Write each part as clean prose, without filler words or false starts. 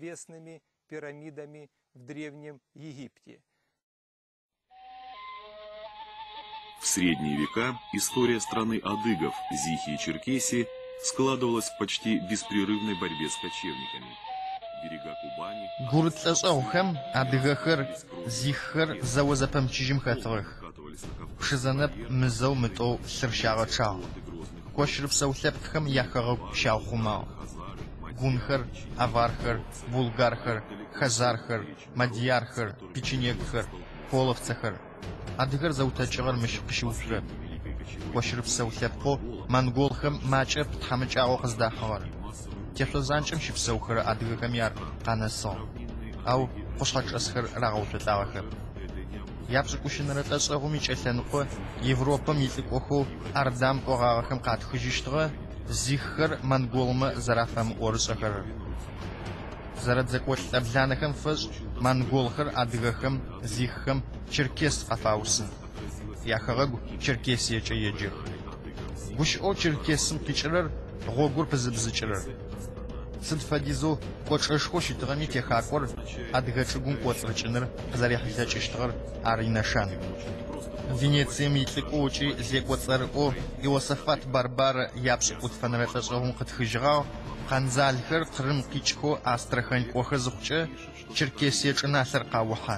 Известными пирамидами в Древнем Египте. В средние века история страны адыгов, Зихи и Черкесии складывалась в почти беспрерывной борьбе с кочевниками. Берега Кубани... Гурыт лӏэшӏэгъухэм адыгэхэр, зиххэр зэо зэпэмычыжьым хэтыгъэх. Пшызэ нэпкъ мызэу-мытӏоу лъыр щагъэчъагъ. Кощырыпсэу лъэпкъхэм яхэгъэгу щаухъумагъ. Гунхэр, авархэр, булгархэр, хазархэр, мадьярхэр, печенегхэр, половцэхэр. Адыгэр зэутэкӏыгъэр мыщ къыщыуцурэп. Кощырыпсэу лъэпкъэу монголхэм макӏэп тхьамыкӏагъо къыздахьыгъэр. Тешъо занкӏэм щыпсэухэрэ адыгэхэми ар къанэсыгъ. Ау къушъхьэчӏэсхэр рагъэуцолӏагъэхэп. Япшӏыкӏущэнэрэ лӏэшӏэгъум икӏэлъэныкъо Европэм илӏыкӏохэу Ордам кӏогъагъэхэм къатхыжьыщтыгъэ зиххэр монголмэ зэрафэмыӏорышӏэхэрэр. Зэрэдзэкӏолӏ лӏэбланэхэм фэшӏ монголхэр адыгэхэм, зиххэм черкес къафаусы. Яхэгъэгу Черкесиекӏэ еджэх. Гущыӏэу черкесым къикӏырэр гъогур пызыбзыкӏырэр. Сыд фэдизэу кӏочӏэшхоу щытыгъэми техакӏор адыгэ чӏыгум кӏоцӏырыкӏыныр къызэрехьылъэкӏыщтыгъэр ар инэшан. Венецием илӏыкӏоу ыкӏи зекӏо цӏэрыӏоу Иосафат Барбарэ япшӏыкӏутфэнэрэ лӏэшӏэгъум къытхыжьыгъагъ, Къэндзалхэр Къырым къикӏхэу Астрахань кӏохэ зыхъукӏэ, Черкесие чӏыналъэр къаухьэ.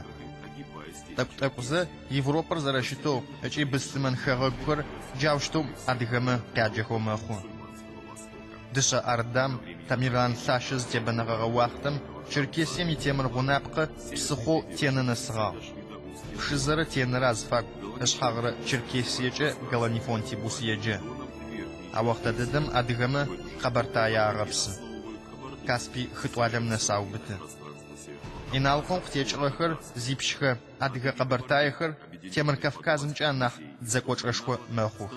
Тӏэкӏу-тӏэкӏузэ Европэр зэрэщытэу ыкӏи быслъымэн хэгъэгухэр джаущтэу адыгэмэ къяджэхэу мэхъу. Дышъэ Ордам Тамерлан лъащэ зытебэнэгъэгъэ уахътэм Черкесием итемыр гъунапкъэ псыхъоу Тенэ нэсыгъагъ. Пшызэрэ Тенэрэ азыфагу ышъхьагърэ Черкесиекӏэ Галанифонтибус еджэ. А охътэ дэдэм адыгэмэ Къэбэртае агъэпсы. Каспий хытӏуалэм нэс аубыты. Иналкъом къытекӏыгъэхэр зипщхэ адыгэ къэбэртаехэр Темыр Кавказымкӏэ анахь дзэ кӏочӏэшхо мэхъух.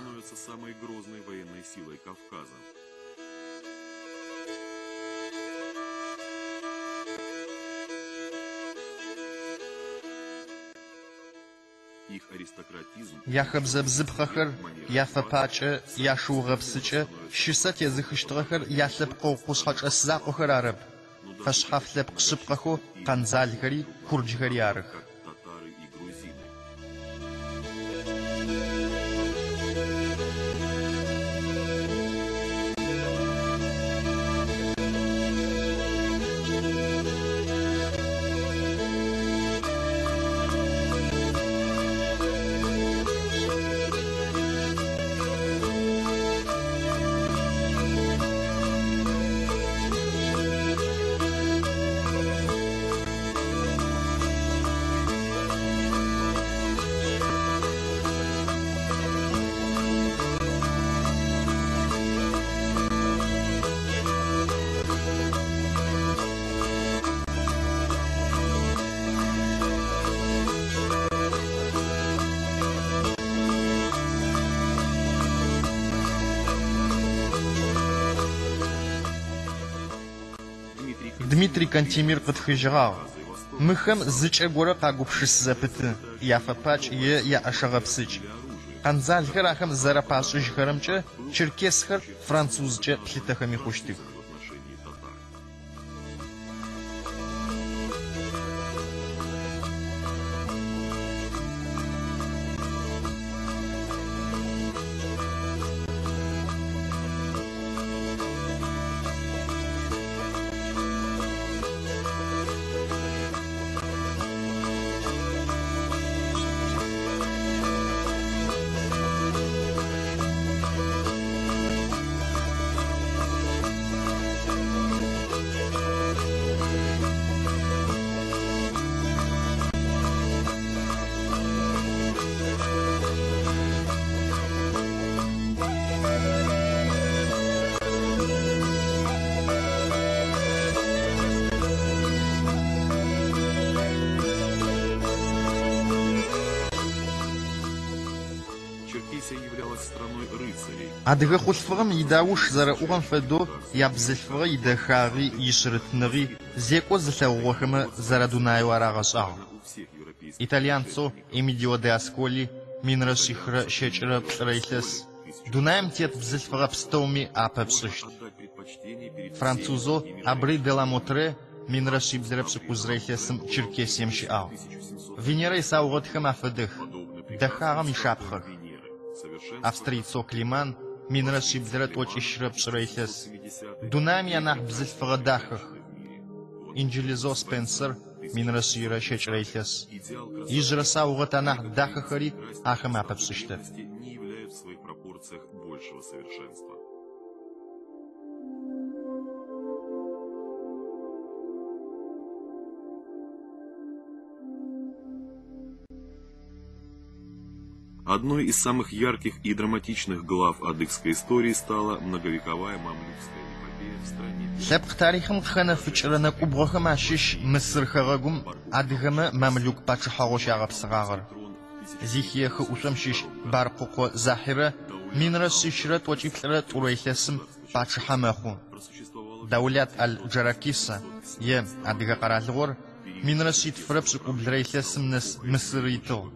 Яхэбзэ-бзыпхъэхэр, яфэпакӏэ, яшыугъэпсыкӏэ щысэ тезыхыщтыгъэхэр ялъэпкъэгъу къушъхьэчӏэс закъохэр арэп, фэшъхьаф лъэпкъ шъыпкъэхэу къэндзалхэри курджхэри арых. Дмитрий Кантемир къытхыжьыгъагъ, Мыхэм зы кӏэ горэ къагупшыс зэпыты, яфэпакӏ е яӏэшэ гъэпсыкӏ. Къэндзалхэр ахэм зэрэпашӏыжьхэрэмкӏэ черкесхэр французкӏэ плъытэхэми хъущтых. Адыгэ хъулъфыгъэм идауш зэрэӏугъэм фэдэу ябзылъфыгъэ идэхагъи ишъырытныгъи зекӏо зылъэгъугъэхэмэ зэрэдунаеу арагъэшӏагъ. Итальянцэу Эмидио де Асколи минрэ шъихрэ щэкӏырэ плӏырэ илъэс дунаим тет бзылъфыгъэ пстэуми апэпшӏыщт. Французэу Абри де ла Мотре. 1790 илъэсым Черкесием щыӏагъ. Венерэ исаугъэтхэм афэдэх, дэхагъэм ишапхъэх. Австрийцэу Климан, 1792 илъэс, дунаим ианахь бзылъфыгъэ дахэх. Инджылызэу Спенсер, 1190 илъэс, ижъырэ саугъэт анахь дахэхэри ахэм апэпшӏыщтэп. Одной из самых ярких и драматичных глав адыгской истории стала многовековая мамлюкская эпопея в стране. Лъэпкъ тарихъым къыхэнэфыкӏырэ нэкӏубгъохэм ащыщ Мысыр хэгъэгум адыгэмэ мамлюк пачъыхьагъоу щагъэпсыгъагъэр. Зихие хыӏушъом щыщ Баркъукъо Захьирэ 1192 илъэсым пачъыхьэ мэхъу. Даулят аль-Джаракиса е Адыгэ къэралыгъор 1170 илъэсым нэс Мысыр итыгъ.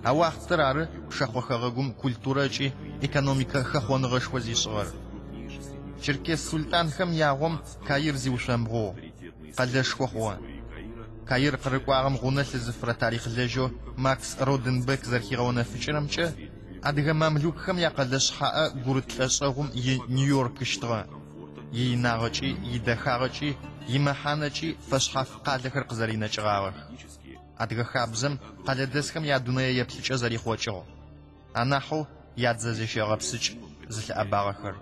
А уахътэр ары пшэхъо хэгъэгум культурэ ыкӏи экономикэ хэхъоныгъэшхо зишӏыгъэр. Черкес султӏанхэм ягъом Каир зиушъомбгъугъ, къэлэшхо хъугъэ. Каир къырыкӏуагъэм гъунэ лъызыфырэ тарихълэжьэу Макс Роденбек зэрэхигъэунэфыкӏырэмкӏэ, адыгэ мамлюкхэм якъэлэ шъхьаӏэ гурыт лӏэшӏэгъум и Нью-Йоркыщтыгъэ. Иинагъэкӏи, идэхагъэкӏи, имэхьанэкӏи фэшъхьаф къалэхэр къызэринэкӏыгъагъэх. Адыгэ хабзэм къэлэдэсхэм ядунэе еплъыкӏэ зэрихъокӏыгъ. Анахьэу ядзэзещэ гъэпсыкӏ зылъыӏэбагъэхэр.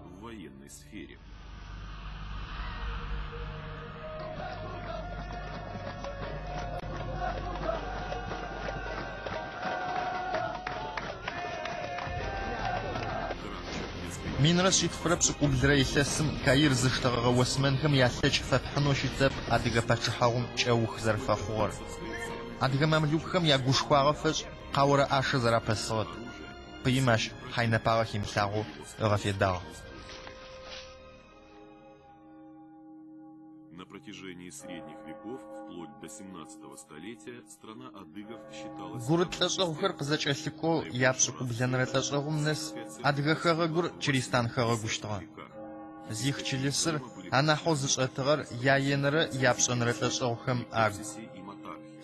1190 илъэсым Каир зыштэгъэгъэ осмэнхэм ялъэкӏ фэпхьынэу щытэп адыгэ пачъыхьагъум кӏэух зэрэфэхъугъэр. Адыгэ мамлюкхэм ягушхуагъэ фэшӏ къаорэ ӏашэ зэрапэсыгъэп. Пыим ащ хьайнэпагъэ химылъагъоу ыгъэфедагъ. На протяжении средних веков, вплоть до 17 столетия, страна адыгов считалась... Гурыт лӏэшӏэгъухэр къызэкӏэлъыкӏоу япшӏыкӏублэнэрэ лӏэшӏэгъум нэс адыгэ хэгъэгур чыристан хэгъэгущтыгъэ. Зих чылысыр анахьэу зышӏэтыгъэр яенэрэ япшӏэнэрэ лӏэшӏэгъухэм агу.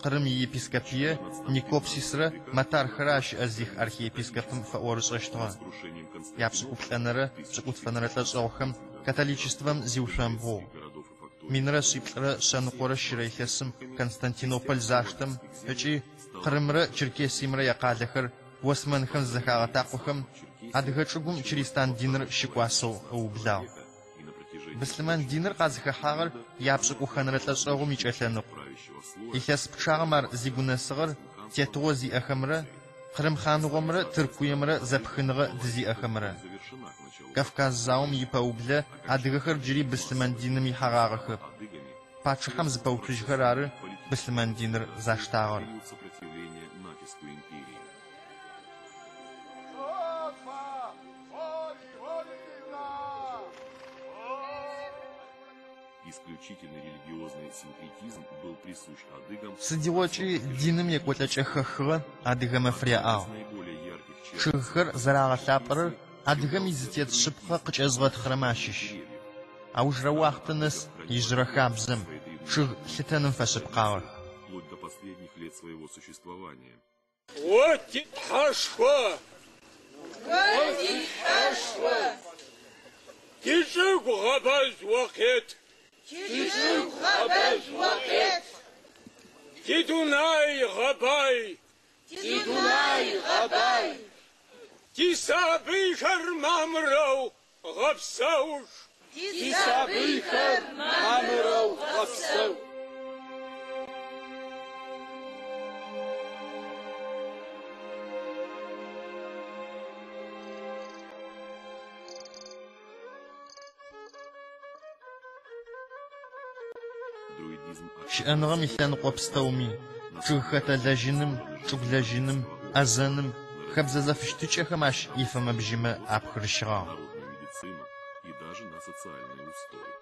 Къырым иепископие Никопсисрэ Матархэрэ ащыӏэ зих архиепископым фэӏорышӏэщтыгъэ. Япшӏыкӏуплӏэнэрэ пшӏыкӏутфэнэрэ лӏэшӏэгъухэм католичествэм зиушъомбгъугъ. 1124 илъэсым Константинополь заштэм ыкӏи Къырымрэ Черкесиемрэ якъалэхэр осмэнхэм зызэхагъэтакъохэм адыгэ чӏыгум чыристан диныр щыкӏуасэу ыублагъ. Быслъымэн диныр къазыхэхьагъэр япшӏыкӏухэнэрэ лӏэшӏэгъум икӏэлъэныкъу. Илъэс пчъагъэм ар зигунэсыгъэр тетыгъо зиӏэхэмрэ Къырым хъаныгъомрэ Тыркуемрэ зэпхыныгъэ дызиӏэхэмрэ. Кавказ заом ипэублэ адыгэхэр джыри быслъымэн диным ихьэгъагъэхэп. Пачъыхьэм зыпэуцужьхэр ары быслъымэн диныр заштагъэр. Исключительный религиозный синкретизм был присущ адыгам. Сыдигъокӏи диным екӏолӏэкӏэ хэхыгъэ адыгэмэ фыряӏагъ. Чъыгхэр зэрагъэлъапӏэрэр адыгэм изытет шъыпкъэ къыкӏэзгъэтхъырэмэ ащыщ. Аужырэ уахътэ нэс ижъырэ хабзэм, чъыг лъытэным фэшъыпкъагъэх. Вплоть до последних лет своего существования. О ти Тхьэшхо! О ти Тхьэшхо! Тичӏыгу гъэбэжъу о къет! Тичӏыгу гъэбэжъу о къет! Тидунай гъэбай! Тидунай гъэбай! Тисабыйхэр мамырэу гъэпсэух! Тисабыйхэр мамырэу гъэпсэу! Друидизм Щыӏэныгъэм илъэныкъо пстэуми, чъыгхэтэ лэжьыным, чӏыгу лэжьыным, ӏэзэным, хэбзэ зэфыщытыкӏэхэм ащ ифэмэ-бжьымэ апхырыщыгъагъ. народную медицину и даже на социальные устои.